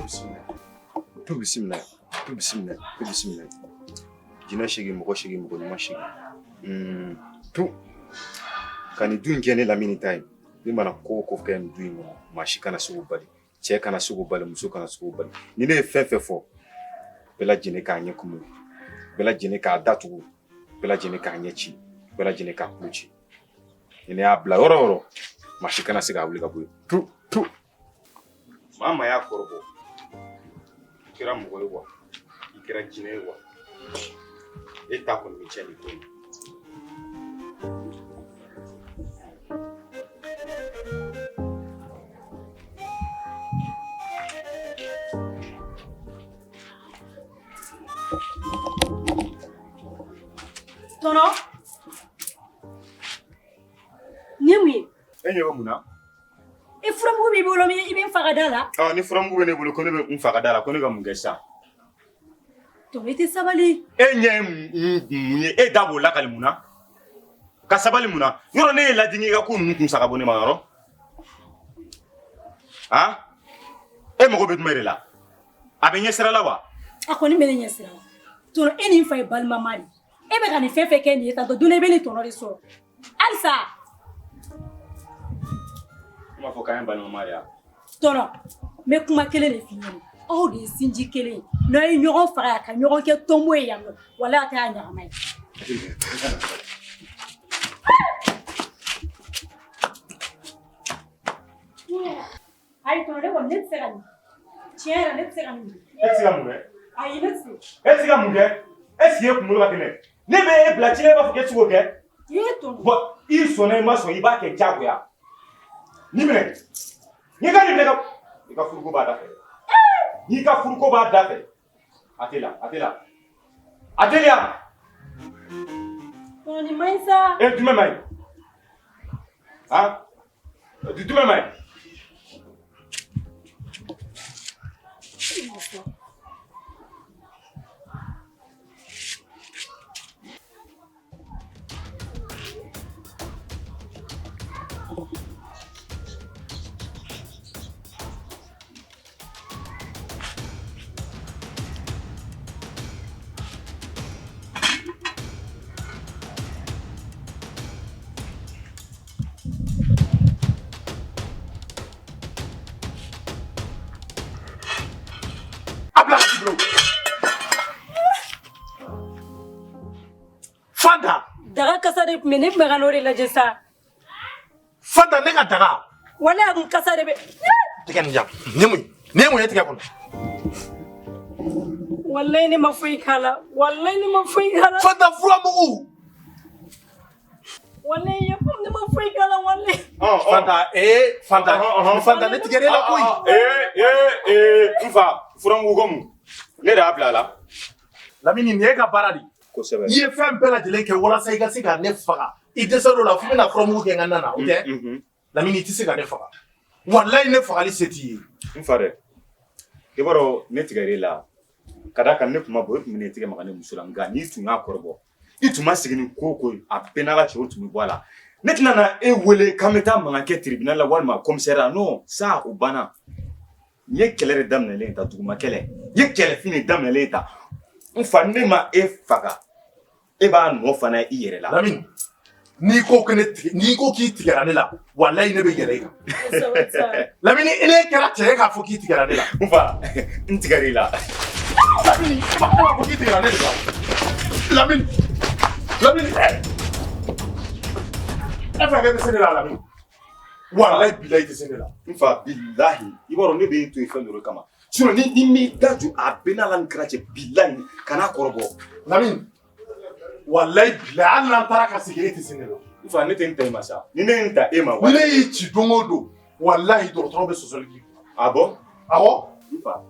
Bisimila, tu bisimila, tu bisimila, tu bisimila. Jinɛ sigi, mɔgɔ sigi, mɔgɔ ɲuman sigi. Tu ka nin du in kɛ ne Lamini ta ye. Ne mana ko o ko kɛ nin du in kɔnɔ, maa si kana se k'o bali. Cɛ kana se k'o bali, muso kana se k'o bali. Ni ne ye fɛn fɛn fɔ, bɛɛ lajɛlen k'a ɲɛ kumu, bɛɛ lajɛlen k'a datugu, bɛɛ lajɛlen k'a ɲɛ ci, bɛɛ lajɛlen k'a tulo ci. Ni ne y'a bila yɔrɔ o yɔrɔ, maa si kana se k'a wuli ka bɔ yen. Tu tu. Maa maa y'a kɔrɔbɔ, i kɛra mɔgɔ ye wa, i kɛra jinɛ ye wa, e ta kɔni bɛ tiɲɛ nin ko in na. Tɔnɔ, nin ye mun ye? E ɲɛ bɛ mun na? E furamugu b'i bolo min i bɛ n faga da la. Ɔ, ni furamugu bɛ ne bolo ko ne bɛ n faga da la, ko ne ka mun kɛ sisan? Tɔnɔ, i tɛ sabali. E ɲɛ ye mun ye? E da b'o lakali mun na? Ka sabali mun na? Yɔrɔ ne ye lajigin i ka ko ninnu kun sa ka bɔ ne ma yɔrɔ? Han? E mago bɛ jumɛn de la? A bɛ ɲɛsira la wa? A kɔni bɛ ne ɲɛsira la. Tɔnɔ, e ni n fa ye balimama de ye. E bɛ ka nin fɛn fɛn kɛ nin ye tantɔ, don dɔ i bɛ nin tɔnɔ de sɔrɔ. Halisa. I m'a fɔ k'an ye balimama de ye wa? Tɔnɔ, n bɛ kuma kelen de f'i ɲɛna. Aw de ye sinji kelen ye. N'aw ye ɲɔgɔn faga yan ka ɲɔgɔn kɛ tonbo ye yan nɔ, walahi a tɛ a ɲagama ye. Ayi tɔnɔ, ne kɔni ne tɛ se ka nin. Tiɲɛ yɛrɛ ne tɛ se ka nin. E tɛ se ka mun kɛ? Ayi, ne tɛ se. E tɛ se ka mun kɛ? Est ce que e kunkolo ka kɛnɛ? Ne bɛ e bila ci la, e b'a fɔ k'e tɛ se k'o kɛ? I ye tɔnɔ. Bon, i sɔnna i ma sɔn, i b'a kɛ diyagoya. Nin minɛ. N'i ka nin minɛ ka i ka furuko b'a da fɛ. N'i ka furuko b'a da fɛ. A teliya, a teliya. A teliya. Tɔnɔ, nin man ɲi sa. E jumɛn man ɲi? Han? Jumɛn man ɲi? A bila ka bolo. Fanta. Daga kasa de tun bɛ ne tun bɛ ka n'o de lajɛ sa. Fanta, ne ka daga. Walahi a kun kasa de bɛ. Tigɛ nin jan. Nin ye mun ye? Nin ye mun ye tigɛ kɔnɔ? Walahi ne ma foyi k'a la. Walahi ne ma foyi k'a la. Fanta, furamugu. Walahi ne ma foyi k'a la walahi. Fanta, ee Fanta, Fanta ne tigɛr'e la koyi. Ee ee ee n fa, furamugu ko mun? Ne de y'a bila a la. Lamini, nin ye e ka baara de ye. Kosɛbɛ. I ye fɛn bɛɛ lajɛlen kɛ walasa i ka se ka ne faga. I dɛsɛr'o la f'i bɛna furamugu kɛ n ka na na, o tɛ? Lamini, i tɛ se ka ne faga. Walahi ne fagali se t'i ye. N fa dɛ, i b'a dɔn ne tigɛr'e la. Ka d'a kan ne tun ma bɔ, e tun bɛ ne tigɛ maga ne muso la, nka n'i tun y'a kɔrɔbɔ, i tun ma sigi ni ko o ko ye, a bɛɛ n'Ala cɛ, o tun bɛ bɔ a la. Ne tɛna na e wele k'an bɛ taa mankan kɛ tribunal la walima commissariat. Non, ça o banna. N ye kɛlɛ de daminɛlen ta, duguma kɛlɛ. N ye kɛlɛfin de daminɛlen ta. N fa, ne ma e faga, e b'a nɔ fana i yɛrɛ la. Lamini, n'i ko ko ne tigɛ, n'i ko k'i tigɛra ne la, walayi ne bɛ yɛlɛ i kan. Lamini, ne kɛra cɛ ye k'a fɔ k'i tigɛra ne la. N fa, n tigɛr'i la. Lamini, e b'a fɔ k'i tigɛra ne de la. Lamini, Lamini, ɛ. E fɛ k'e bɛ se ne la, Lamini. Walayi bilayi i tɛ se ne la. N fa, bilahi, i b'a dɔn ne bɛ e to yen fɛn dɔ de kama. Sinon ni m'i da ju a bɛɛ n'Ala ni kira cɛ, bilahi kan'a kɔrɔbɔ. Lamini, walayi bilayi hali n'an taara ka segin e tɛ se ne la. N fa, ne tɛ n ta e ma sa. Ni ne ye n ta e ma. Ni ne y'i ci don o don, walayi dɔgɔtɔrɔ bɛ sɔsɔli k'i kun. Ah bon? Awɔ. N fa.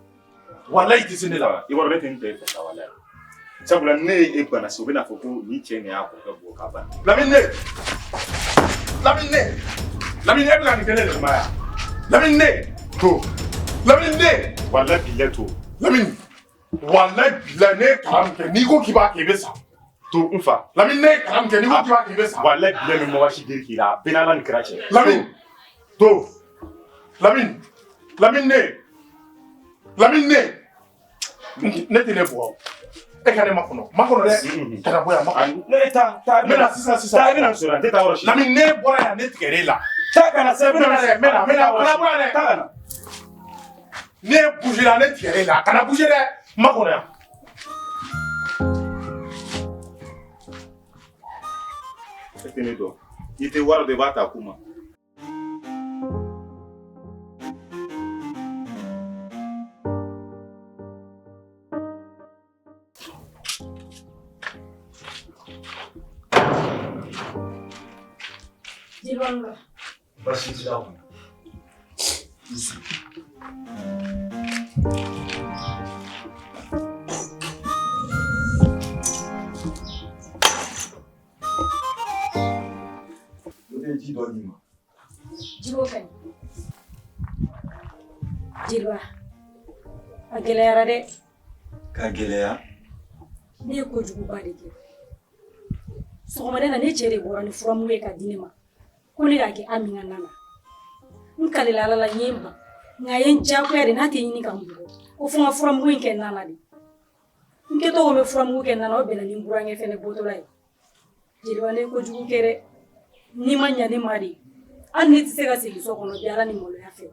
Walayi i tɛ se ne la. I b'a dɔn ne tɛ n ta e fɛ sa walayi. Sabula ne ye e bana se, u bɛna fɔ ko nin cɛ nin y'a kɔrɔkɛ bugɔ k'a ban. Lamini ne. Lamini ne. Lamini, e bɛ ka nin kɛ ne de ma yan. Lamini ne. To. Lamini ne. Walayi bilayi to. Lamini. Walayi bilayi ne ye kalan min kɛ, n'i ko k'i b'a kɛ i bɛ sa. To n fa. Lamini, ne ye kalan min kɛ, n'i ko k'i b'a kɛ i bɛ sa. Walayi bilayi n bɛ mɔgɔ si deli k'i la, a bɛɛ n'Ala ni kira cɛ. Lamini. To. Lamini. Lamini ne. Lamini ne tɛ ne bugɔ. E ka ne makɔnɔ. Makɔnɔ dɛ. Kana bɔ yan makɔnɔ. Ne taa taa. N bɛna sisan sisan. Taa i bɛna n sɔrɔ yan. N tɛ taa yɔrɔ si. Lamini ne bɔra yan ne tigɛr'e la. Taa ka na sa i bɛna n bɛna dɛ n bɛna n bɛna kana bɔ yan dɛ. Taa ka na. Ne bougera ne tigɛr'e la. Kana bouger dɛ. Makɔnɔ yan. E tɛ ne dɔn. I tɛ wari dɔn i b'a ta ko ma. Jeliba n wula. Baasi t'i la kɔni. I sigi. O de ye ji dɔ d'i ma. Jiko ka ɲi. Jeliba, a gɛlɛyara dɛ. Ka gɛlɛya? Ne ye kojuguba de kɛ. Sɔgɔmada na ne cɛ de bɔra ni furamugu ye ka di ne ma. Ko ne k'a kɛ Ami ka na na. N kalila Ala la n ye n ban. Nka a ye n diyagoya de n'a tɛ ɲini ka n bugɔ. Ko fo n ka furamugu in kɛ na na de. N kɛtɔ ko n bɛ furamugu kɛ na na o bɛnna ni n burankɛ fɛnɛ bɔtɔla ye. Jeliba ne ye kojugu kɛ dɛ. N'i ma ɲa ne ma de. Hali ne tɛ se ka segin so kɔnɔ bi Ala ni maloya fɛ.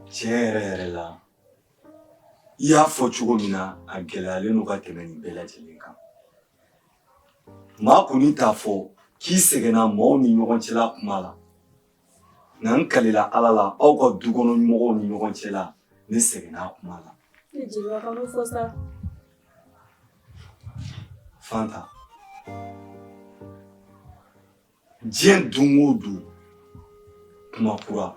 Tiɲɛ yɛrɛ yɛrɛ la, i y'a fɔ cogo min na, a gɛlɛyalen don ka tɛmɛ nin bɛɛ lajɛlen kan. Maa kɔni t'a fɔ k'i sɛgɛnna maaw ni ɲɔgɔn cɛla kuma la. Nka n kalila Ala la aw ka du kɔnɔ mɔgɔw ni ɲɔgɔn cɛla ne sɛgɛnna a kuma la. E Jeliba kan'o fɔ sa. Fanta, diɲɛ don o don kuma kura,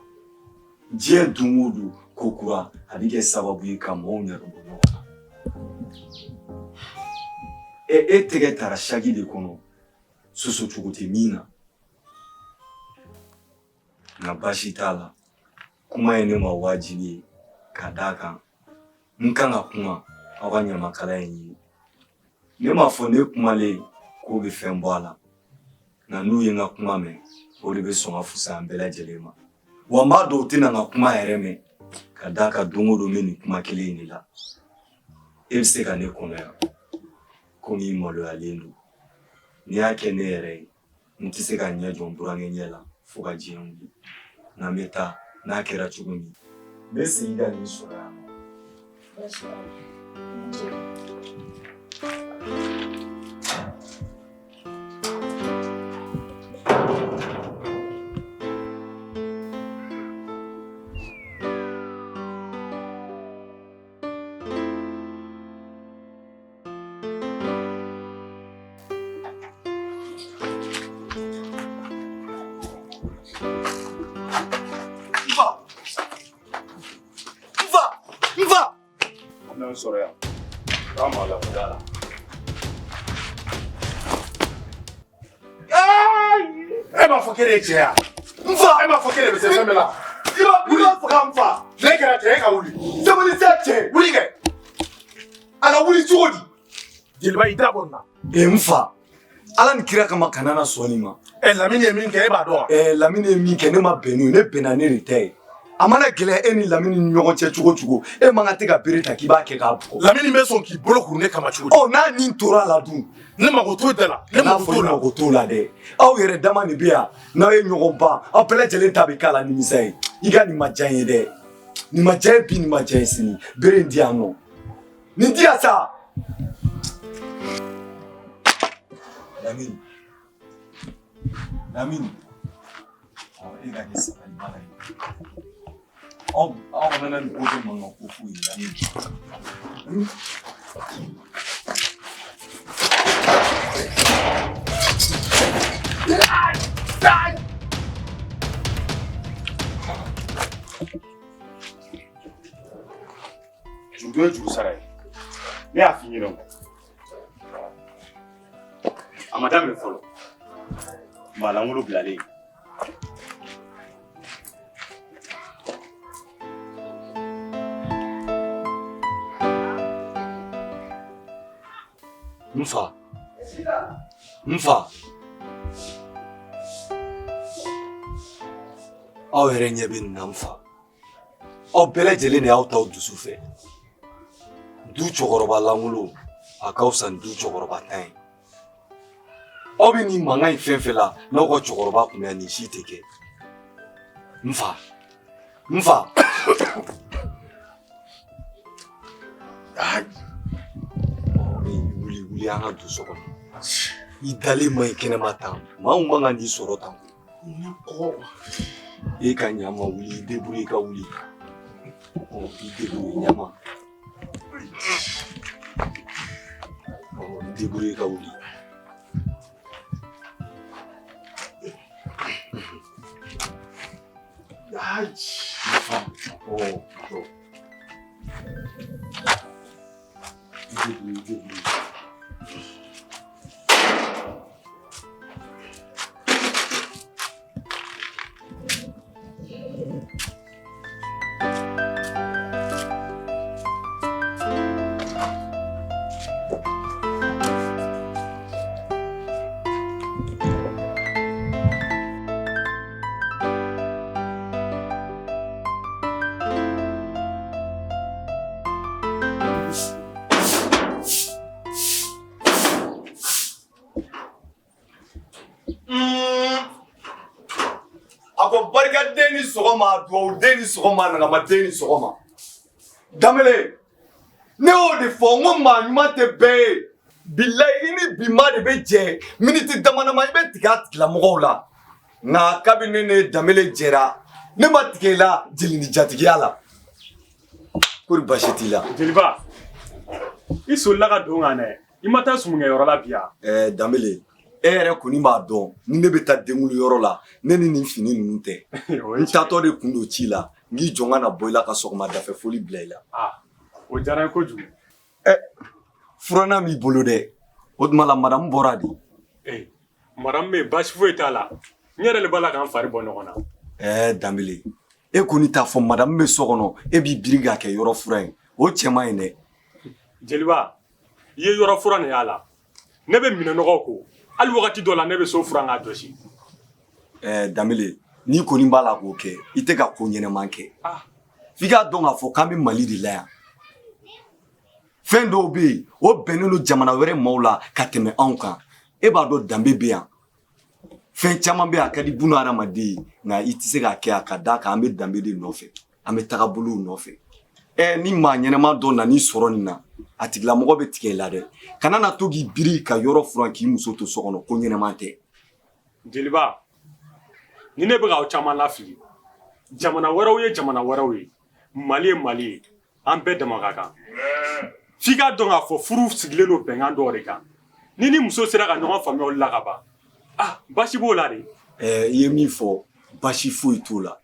diɲɛ don o don ko kura, a bɛ kɛ sababu ye ka maaw ɲɛ bɔ ɲɔgɔn na. E tɛgɛ taara saki de kɔnɔ, soso cogo tɛ min na. Nka baasi t'a la, kuma ye ne ma wajibi ye ka d'a kan n kan ka kuma aw ka ɲamakala in ye. Ne m'a fɔ ne kumalen k'o bɛ fɛn bɔ a la, nka n'u ye n ka kuma mɛn, o de bɛ sɔn ka fisaya an bɛɛ lajɛlen ma. Wa n b'a dɔn u tɛna n ka kuma yɛrɛ mɛn ka d'a kan don o don n bɛ nin kuma kelen in de la. E bɛ se ka ne kɔnɔ yan komi i maloyalen don. N'i y'a kɛ ne yɛrɛ ye, n tɛ se ka ɲɛ jɔ n burankɛ ɲɛ la fo ka diɲɛ wuli. Nka n bɛ taa n'a kɛra cogo min, n bɛ segin ka n'i sɔrɔ yan nɔ. Baasi t'a la. I ni ce. N fa! N'an sɔrɔ yan. K'a ma la da la. E m'a fɔ k'e de ye cɛ ye. N fa! E m'a fɔ k'e de bɛ se fɛn bɛɛ la. I b'a faga n fa! Ne kɛra cɛ ye ka wuli. Sabali sa cɛ! Wuli kɛ. A ka wuli cogo di? Jeliba i da bɔ nin na. N fa, Ala ni kira kama kana na sɔn nin ma. Lamini ye min kɛ e b'a dɔn wa? Lamini ye min kɛ ne ma bɛn n'o ye, ne bɛnna ne de ta ye. A mana gɛlɛya e ni Lamini ni ɲɔgɔn cɛ cogo cogo, e man kan tɛ ka bere ta k'i b'a kɛ k'a bugɔ. Lamini bɛ sɔn k'i bolo kuru ne kama cogo di? Ɔ n'a nin tora a la dun? Ne mago t'o da la. Ne N'a mago fɔ t'o i la. mago t'o la dɛ. Aw yɛrɛ dama de bɛ yan, n'aw ye ɲɔgɔn ban, aw bɛɛ lajɛlen ta bɛ k'a la nimisa ye. I ka nin ma diya n ye dɛ. Nin ma diya n ye bi, nin ma diya n ye sini. Bere in di yan nɔ. Nin di yan sa. Lamini. Lamini. Ɔ e ka kɛ sabalibaga ye. Aw aw kana nin ko kɛ mankan ko foyi ye Lamini. Juru ye juru sara ye. Ne y'a f'i ɲɛna o. A ma daminɛ fɔlɔ. Maa lankolon bilalen. N fa. N fa. Aw yɛrɛ ɲɛ bɛ nin na n fa. Aw bɛɛ lajɛlen de y'aw taw dusu fɛ. Du cɛkɔrɔba lankolon, a ka fisa ni du cɛkɔrɔba tan ye. Aw bɛ nin mankan in fɛn fɛn la, n'aw ka cɛkɔrɔba tun bɛ yan, nin si tɛ kɛ. N fa, n fa. Wuli, wuli, an ka don so kɔnɔ. I dalen man ɲi kɛnɛma tan. Maaw man kan k'i sɔrɔ tan. E ka ɲa ma, wuli, i débrouille i ka wuli. I débrouille ɲa ma. I débrouille i ka wuli. N fa, jɔ. I débrouille, i débrouille. A ko barikaden ni sɔgɔma, dugawuden ni sɔgɔma, nagamaden ni sɔgɔma. Danbele, ne y'o de fɔ n ko maa ɲuman tɛ bɛɛ ye. Bilayi, i ni bi maa de bɛ jɛ miniti dama dama, i bɛ tigɛ a tigilamɔgɔw la. Nka kabini ne Danbele jɛra, ne ma tigɛ i la jeli ni jatigiya la. Kori baasi t'i la? Jeliba, i solila ka don kan dɛ. I ma taa sumunkɛyɔrɔ la bi yan? Ɛɛ Danbele, e yɛrɛ kɔni b'a dɔn ni ne bɛ taa denkunliyɔrɔ la, ne ni nin fini ninnu tɛ. N taatɔ de kun don ci la, n k'i jɔ n ka na bɔ i la ka sɔgɔmadafɛ foli bila i la. O diyara n ye kojugu. Ɛ, furannan b'i bolo dɛ. O tuma la madamu bɔra de. Ee, madamu bɛ yen, baasi foyi t'a la. N yɛrɛ de b'a la k'an fari bɔ ɲɔgɔn na. Ɛɛ Danbele, e kɔni t'a fɔ madamu bɛ so kɔnɔ, e b'i biri k'a kɛ yɔrɔ furan ye. O cɛ man ɲi dɛ. Jeliba, i ye yɔrɔ furan de y'a la. Ne bɛ minɛnɔgɔ ko, hali wagati dɔ la ne bɛ so furan k'a jɔsi. Ɛɛ Danbele, n'i kɔni b'a la k'o kɛ, i tɛ ka ko ɲɛnɛman kɛ. F'i k'a dɔn k'a fɔ k'an bɛ Mali de la yan. Fɛn dɔw bɛ yen, o bɛnnen don jamana wɛrɛ maaw la ka tɛmɛ anw kan. E b'a dɔn danbe bɛ yan. Fɛn caman bɛ yen, a ka di buna hadamaden ye, nka i tɛ se k'a kɛ a ka d'a kan an bɛ danbe de nɔfɛ, an bɛ tagabolow nɔfɛ. Ɛ, ni maa ɲɛnɛma dɔ nan'i sɔrɔ nin na, a tigilamɔgɔ bɛ tigɛ i la dɛ. Kana na to k'i biri ka yɔrɔ furan k'i muso to so kɔnɔ, ko ɲɛnɛman tɛ. Jeliba, ni ne bɛ k'aw caman lafili, jamana wɛrɛw ye jamana wɛrɛw ye, Mali ye Mali ye, an bɛɛ dama ka kan. F'i k'a dɔn k'a fɔ furu sigilen don bɛnkan dɔw de kan. Ni ni muso sera ka ɲɔgɔn faamuya olu la ka ban, baasi b'o la de. Ɛɛ, i ye min fɔ, baasi foyi t'o la.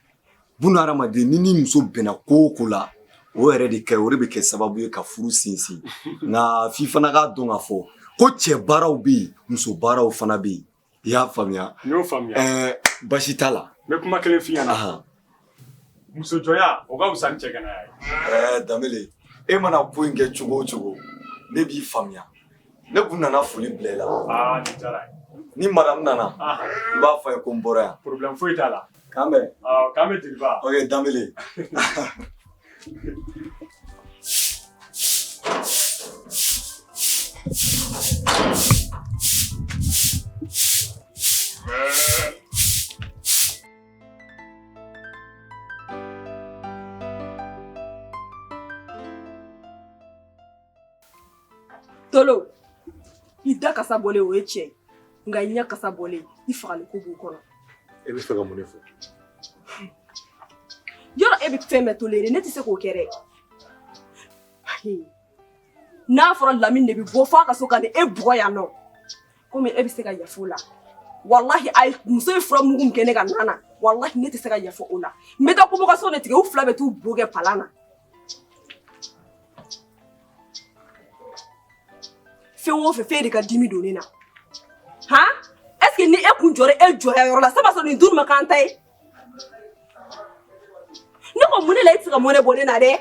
Buna hadamaden, ni ni muso bɛnna ko o ko la, o yɛrɛ de ka ɲi, o de bɛ kɛ sababu ye ka furu sinsin. Nka f'i fana k'a dɔn k'a fɔ ko cɛ baaraw bɛ yen, muso baaraw fana bɛ yen. I y'a faamuya? N y'o faamuya. Ɛɛ, baasi t'a la. N bɛ kuma kelen f'i ɲɛna. Musojɔnya, o ka fisa ni cɛganaya ye. Ɛɛ Danbele, e mana ko in kɛ cogo o cogo, ne b'i faamuya. Ne kun nana foli bila i la. Aa, nin diyara n ye. Ni madamu nana, i b'a fɔ a ye ko n bɔra yan. Problème foyi t'a la. K'an bɛn. Awɔ, k'an bɛn jeliba. Ok Danbele. Tolo, i da kasa bɔlen o ye tiɲɛ ye, nka i ɲɛ kasa bɔlen i fagali ko b'o kɔnɔ. E bɛ fɛ ka mun de fɔ? Yɔrɔ e bɛ fɛn bɛɛ tolérer, ne tɛ se k'o kɛ dɛ. N'a fɔra Lamini de bɛ bɔ f'a ka so ka na e bugɔ yan nɔ, komi e bɛ se ka yafa o la. Walahi, a ye muso ye furamugu min kɛ ne ka na na, walahi ne tɛ se ka yafa o la. N bɛ taa convocation de tigɛ, u fila bɛ t'u bo kɛ palan na. Fɛn o fɛn, f'e de ka dimi don ne na. Han? Est ce que ni e kun jɔra e jɔya yɔrɔ la, saba sɔrɔ nin du ma k'an ta ye? Ne ko mun de la e tɛ se ka mɔnɛ bɔ ne na dɛ?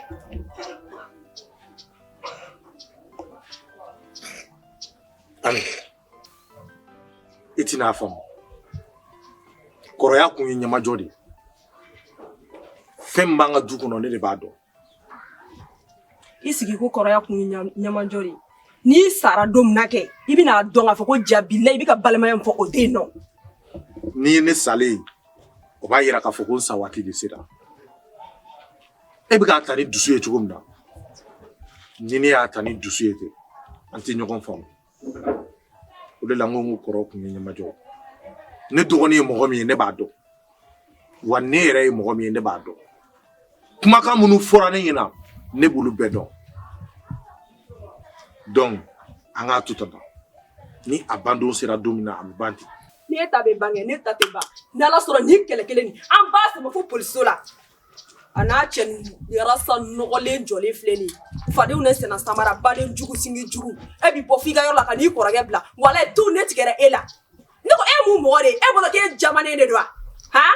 Ami, i tɛna a faamu. Kɔrɔya kun ye ɲɛmajɔ de ye. Fɛn min b'an ka du kɔnɔ, ne de b'a dɔn. I sigi ko kɔrɔya kun ye ɲamajɔ de ye. N'i sara don min na kɛ, i bɛna dɔn k'a fɔ ko jabila i bɛ ka balimaya min fɔ, o tɛ yen nɔ. N'i ye ne salen ye, o b'a yira k'a fɔ ko n sa waati de sera. E bɛ k'a ta ni dusu ye cogo min na, ni ne y'a ta ni dusu ye ten, an tɛ ɲɔgɔn faamu. O de la n ko kɔrɔ kun ye ɲamajɔ. Ne dɔgɔnin ye mɔgɔ min ye, ne b'a dɔn. Wa ne yɛrɛ ye mɔgɔ min ye, ne b'a dɔn. Kumakan minnu fɔra ne ɲɛna, ne b'olu bɛɛ dɔn. Donc an k'a to tan, ni a bandon sera don min na, a bɛ ban ten. Ni e ta bɛ ban kɛ, ne ta tɛ ban. N'Ala sɔrɔ nin kɛlɛ kelen nin, an b'a sama fo polisiso la. A n'a cɛ rasa nɔgɔlen jɔlen filɛ nin ye, fadenw ne senna samara, baden jugu, singi jugu. E bi bɔ f'i ka yɔrɔ la ka n'i kɔrɔkɛ bila. Walayi tu ne tigɛra e la. Ne ko e mun mɔgɔ de ye? E bolo k'e jamanen de don wa? Han,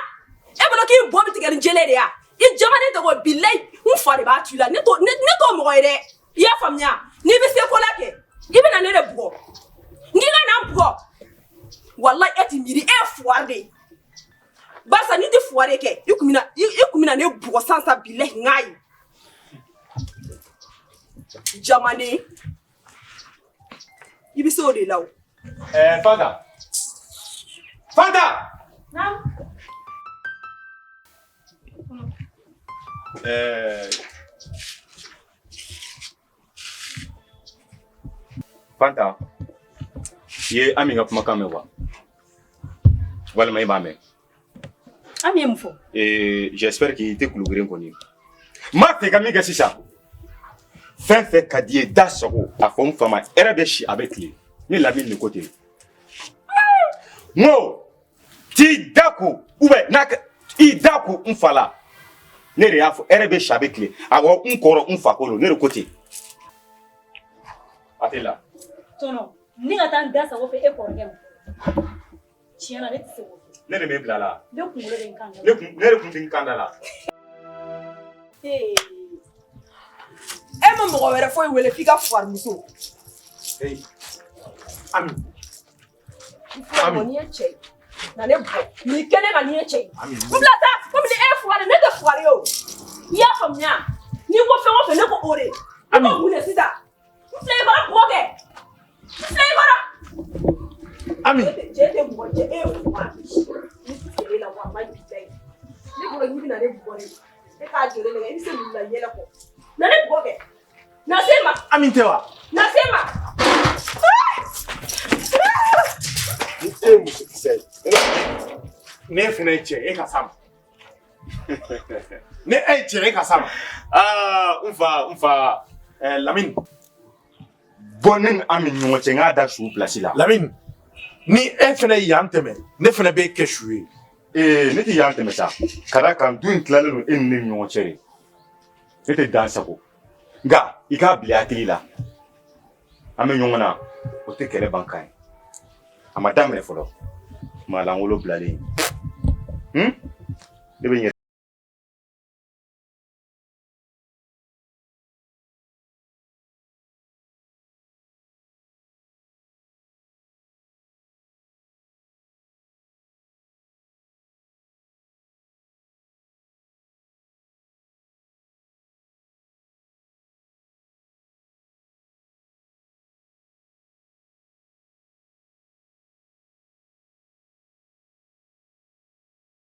e bolo k'i bɔ bɛ tigɛ ni jele de ya? I jamanen tɛ ko bilayi, n fa de b'a tu la. Ne t'o ne t'o mɔgɔ ye dɛ. I y'a faamuya? N'i bɛ se ko la kɛ, i bɛ na ne de bugɔ. N k'i ka na n bugɔ. Walayi e ti miiri, e ye fuwari de ye. Barisa n'i tɛ fuwari kɛ, i kun bɛna i kun bɛna ne bugɔ sisan sisan, bilayi n k'a ye. Jamanen, i bɛ se o de la o. Ɛɛ Fanta, Fanta. Naamu. Ɛɛ Fanta, i ye Ami ka kumakan mɛn wa? Walima i m'a mɛn? Ami ye mun fɔ? Ee, j'espère que i tɛ kulugirin kɔni. N b'a fɛ i ka min kɛ sisan. Fɛn fɛn ka di i ye, da sago a fɔ n fa ma, hɛrɛ bɛ si, a bɛ tilen. Ne Lamini de ko ten. N ko t'i da ko ou bien n'a kɛ i da ko n fa la. Ne de y'a fɔ, hɛrɛ bɛ si, a bɛ tilen. Awɔ, n kɔrɔ, n fa ko don, ne de ko ten. A tɛ la. Tɔnɔ, ne ka taa n da sago fɛ e kɔrɔkɛ ma. Tiɲɛ na, ne tɛ se k'o kɛ. Ne de bɛ bila la. Ne kunkolo bɛ n kan da. Ne kun ne de kun bɛ n kan da la. E ma mɔgɔ wɛrɛ foyi wele f'i ka fuwarimuso. Ami. Ami. N'i ye cɛ ye, na ne bugɔ. N'i kɛnɛ kan n'i ye cɛ ye. N bila taa, komi ni e ye fuwari, ne tɛ fuwari ye o. I y'a faamuya? N'i ko fɛn o fɛn, ne ko o de. Ami. Ne ko mun de sisan? N filɛ i kɔrɔ, bugɔ kɛ. N filɛ i kɔrɔ. Ami. Cɛ tɛ mɔgɔ cɛ, e ye fuwari. Ne tigɛ la walayi bilayi. Ne bolo n'i bɛna ne bugɔ de. E k'a jɔ ne la, i bɛ se mun la yɛlɛ kɔ. Na ne bugɔ kɛ. Na se ma. Ami tɛ wa? Na se ma. Ni e ye muso kisɛ ye, ne fana ye cɛ, e ka s'a ma. Ne e ye cɛ, e ka s'a ma. Aa, n fa, n fa. Ɛɛ Lamini. Bɔ ne ni Ami ɲɔgɔn cɛ, n k'a da su place la. Lamini, ni e fana ye yan tɛmɛ, ne fana b'e kɛ su ye. Ee, ne tɛ yan tɛmɛ sa. Ka d'a kan du in tilalen don e ni ne ni ɲɔgɔn cɛ de. Ne tɛ dan sago. Nka i k'a bila hakili la. An bɛ ɲɔgɔn na, o tɛ kɛlɛ ban kan ye. A ma daminɛ fɔlɔ. Maa lankolon bilalen. Ne bɛ n yɛrɛ